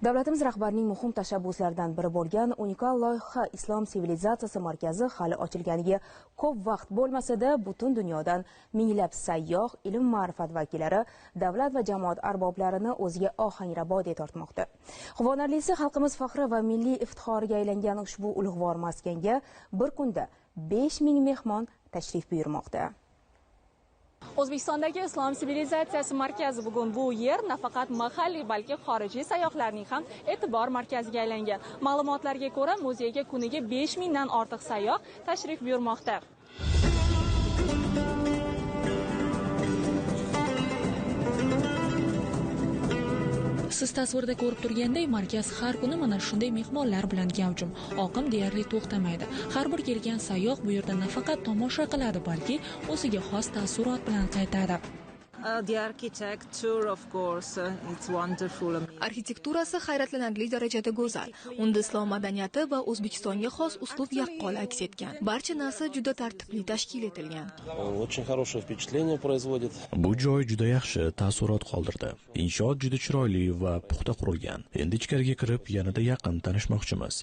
Davlatimiz rahbarining muhim tashabbuslaridan biri bo'lgan unikal loyiha Islom sivilizatsiyasi markazi hali ochilganiga ko'p vaqt bo'lmasa-da, butun dunyodan minglab sayyoh, ilm ma'rifat vakillari, davlat va jamoat arboblarini o'ziga ohangrabodek tortmoqda. Quvonarlisi, xalqimiz faxri va milliy iftixoriga aylangan ushbu ulug'vor maskanga bir kunda 5000 mehmon tashrif buyurmoqda. O'zbekistondagi Islom sivilizatsiyasi markazi bugun bu yer nafaqat mahalliy, balki xorijiy sayyohlarning ham e'tibor markaziga aylangan. Ma'lumotlarga ko'ra, muzeyga kuniga 5000 dan ortiq sayyoh tashrif buyurmoqda. Siz tasvirda ko'rib turganday, markaz har kuni mana shunday mehmonlar bilan gavjum. Oqim deyarli to'xtamaydi. Har bir kelgan sayyoh bu yerda nafaqat tomosha qiladi, balki o'ziga xos taassurot bilan qaytadi. Arxitekturasi hayratlanarli darajada go'zal. Unda islom madaniyati va O'zbekistonga xos uslub yaqqol aks etgan. Barcha narsa juda tartibli tashkil etilgan. Очень хорошее впечатление производит. Bu joy juda yaxshi taassurot qoldirdi. Inshoot juda chiroyli va puxta qurilgan. Endi ichkariga kirib, yanada yaqin tanishmoqchimiz.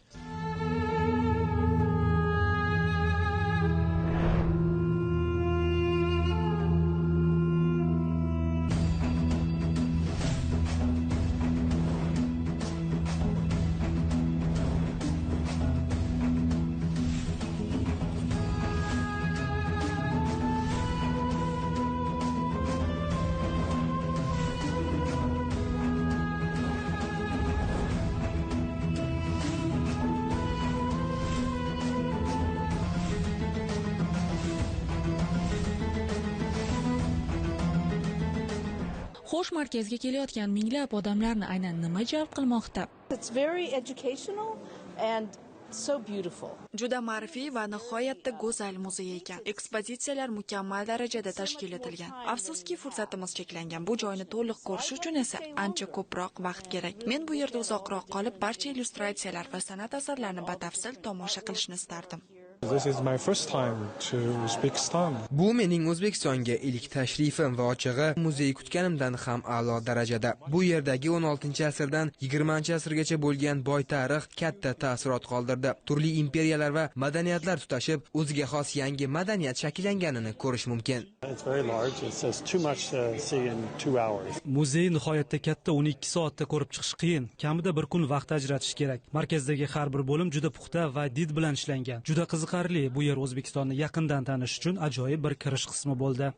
Xo'sh, markazga kelayotgan minglab odamlarni aynan nima jalb qilmoqda? It's very educational and so beautiful. Juda ma'rifiy va nihoyatda go'zal muzey ekan. Ekspozitsiyalar mukammal darajada tashkil etilgan. Afsuski, fursatimiz cheklangan. Bu joyni to'liq ko'rish uchun esa ancha ko'proq vaqt kerak. Men bu yerda uzoqroq qolib, barcha illyustratsiyalar va san'at asarlarini batafsil tomosha qilishni istardim. This is my first time to Uzbekistan. Bu mening O'zbekistonga ilk tashrifim va ochig'i muzey kutganimdan ham a'lo darajada. Bu yerdagi 16-asrdan 20-asrgacha bo'lgan boy tarix katta taassurot qoldirdi. Turli imperiyalar va madaniyatlar tutashib, o'ziga xos yangi madaniyat shakllanganini ko'rish mumkin. It's very large. It says too much to see in 2 hours. Muzey nihoyatda katta, 12 soatda ko'rib chiqish qiyin. Kamida bir kun vaqt ajratish kerak. Markazdagi har bir bo'lim juda puxta va did bilan ishlangan. Juda qiziqarli. Bu yer O'zbekistonni yaqindan tanish uchun ajoyib bir kirish qismi bo'ldi.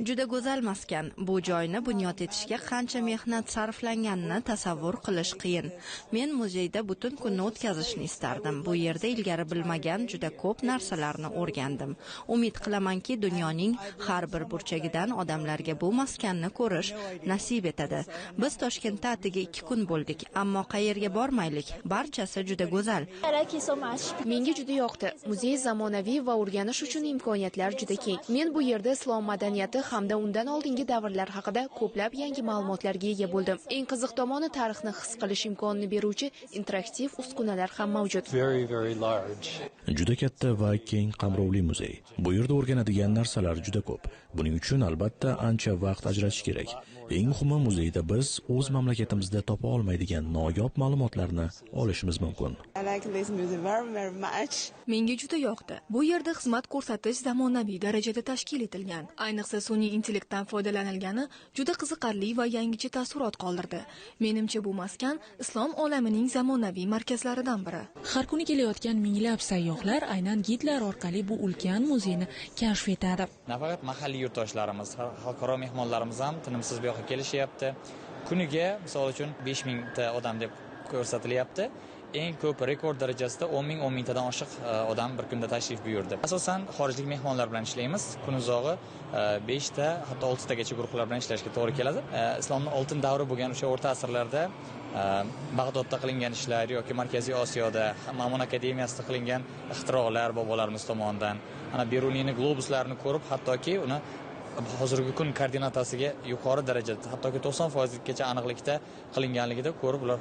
Juda go'zal maskan. Bu joyni bunyod etishga qancha mehnat sarflanganini tasavvur qilish qiyin. Men muzeyda butun kunni o'tkazishni istardim. Bu yerda ilgari bilmagan juda ko'p narsalarni o'rgandim. Umid qilamanki, dunyoning har bir burchagidan odamlarga bu maskanni ko'rish nasib etadi. Biz Toshkentda atigi 2 kun bo'ldik, ammo qayerga bormaylik, barchasi juda go'zal. Menga juda yoqdi. Muzey zamonaviy va o'rganish uchun imkoniyatlar juda keng. Men bu yerda islom madaniyati hamda undan oldingi davrlar haqida ko'plab yangi ma'lumotlarga ega bo'ldim. Eng qiziq tomoni, tarixni his qilish imkonini beruvchi interaktiv uskunalar ham mavjud. Very, very large. Juda katta va keng qamrovli muzey. Bu yerda o'rganadigan narsalar juda ko'p. Buning uchun albatta ancha vaqt ajratish kerak. Eng muhimi, muzeyda biz o'z mamlakatimizda topa olmaydigan noyob ma'lumotlarni olishimiz mumkin. Menga juda yoqdi. Bu yerda xizmat ko'rsatish zamonaviy darajada tashkil etilgan. Ayniqsa sun'iy intellektdan foydalanilgani juda qiziqarli va yangicha taassurot qoldirdi. Menimcha, bu maskan islom olamining zamonaviy markazlaridan biri. Har kuni kelayotgan minglab sayyohlar aynan gidlar orqali bu ulkan muzeyni kashf etadi. Nafaqat mahalliy yurtdoshlarimiz, xalqaro mehmonlarimiz ham tinimsiz bu yoqqa kelishyapti. Kuniga, misol uchun, 5000 ta odam deb ko'rsatilyapti. Eng ko'p rekord darajasida 10 ming, 10 mingtadan oshiq odam bir kunda tashrif buyurdi. Asosan xorijlik mehmonlar bilan ishlaymiz. Kun uzog'i 5 ta, hatto 6 tagacha guruhlar bilan ishlashga to'g'ri keladi. Islomning oltin davri bo'lgan o'sha o'rta asrlarda Bag'dodda qilingan ishlar yoki Markaziy Osiyoda Ma'mun akademiyasida qilingan ixtirolar bobolarimiz tomonidan, ana Beruniyni globuslarini ko'rib, hattoki uni hozirgi kun koordinatasiga yuqori darajada, hattoki 90%gacha aniqlikda qilinganligida ko'rib, ular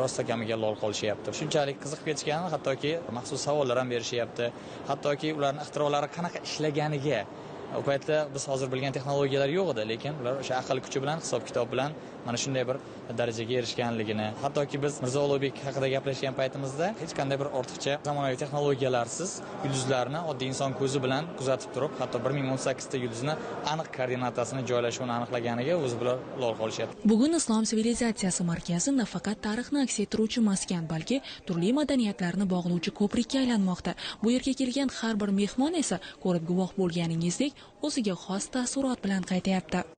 rostakamiga lol qolishyapti. Shunchalik qiziqib ketishgan, hattoki maxsus savollar ham berishyapti. Hattoki ularning ixtirolari qanaqa ishlaganiga, u paytda biz hozir bilgan texnologiyalar yo'q edi, lekin ular o'sha aql kuchi bilan, hisob-kitob bilan mana shunday bir darajaga erishganligini, hattoki biz Mirzo Ulug'bek haqida gaplashgan paytimizda hech qanday bir ortiqcha zamonaviy texnologiyalarsiz yulduzlarni oddiy inson ko'zi bilan kuzatib turib, hatto 1018 ta yulduzni aniq koordinatasini joylashuvini aniqlaganiga o'zi bular lol qolishyapti. Bugun Islom sivilizatsiyasi markazi nafaqat tarixni aks ettiruvchi maskan, balki turli madaniyatlarni bog'lovchi ko'prikka aylanmoqda. Bu yerga kelgan har bir mehmon esa ko'rib guvoh bo'lganingizdek o'ziga xos taassurot bilan qaytayapti.